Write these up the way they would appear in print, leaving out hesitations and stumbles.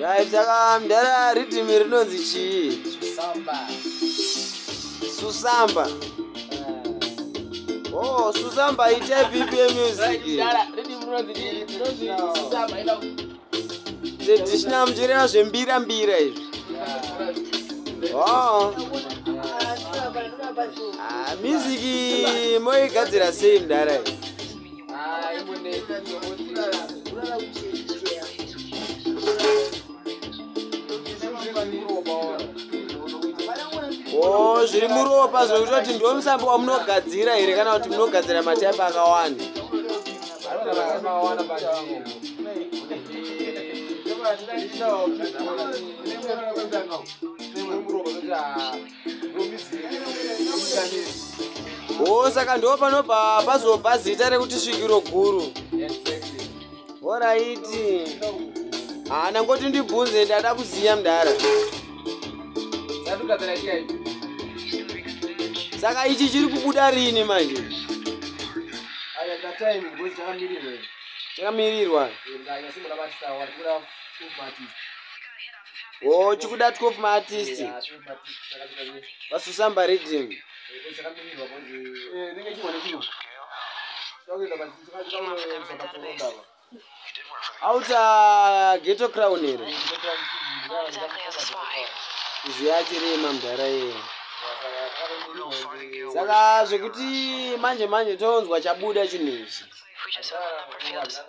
Right, saka mdara, riddim rinonzi chii? Susamba. Susamba. Oh, Susamba itype ipi yemusic? Riddim rinonzi Susamba ina. Traditional, muchireva zvembira mbira izvi? Oh. Ah, music moigadzira sei, mdara, iyi? Ah, imune. Oh, zviri muropa, zvekutoti ndiwo musambo wamunogadzira here, kana kuti munogadzira matype akawanda? Akawanda, but Oh, saka ndo panobva pazobva zita rekuti Svikiro Guru. Alright, hana ngoti ndibvunze, ndada kuziya, mudhara. Saka ichi chiri kubuda rini manje? Chakamirirwa. O, chikuda 12 maartist vaSusamba riddim. Came off a government database. Auta Ghetto Crown here? Not exactly as a spy. Izi yachirema, mudhara, iye. Saka zvekuti manje manje tonzwa chabuda chinhu ichi? We just opened up our fields.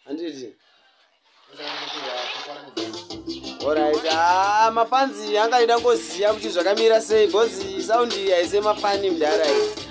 Handiti? Alright, ah, mafanzi angaida ngoziya kuti zvakamira sei, because sound iyi haise mafani, mudhara, iyi.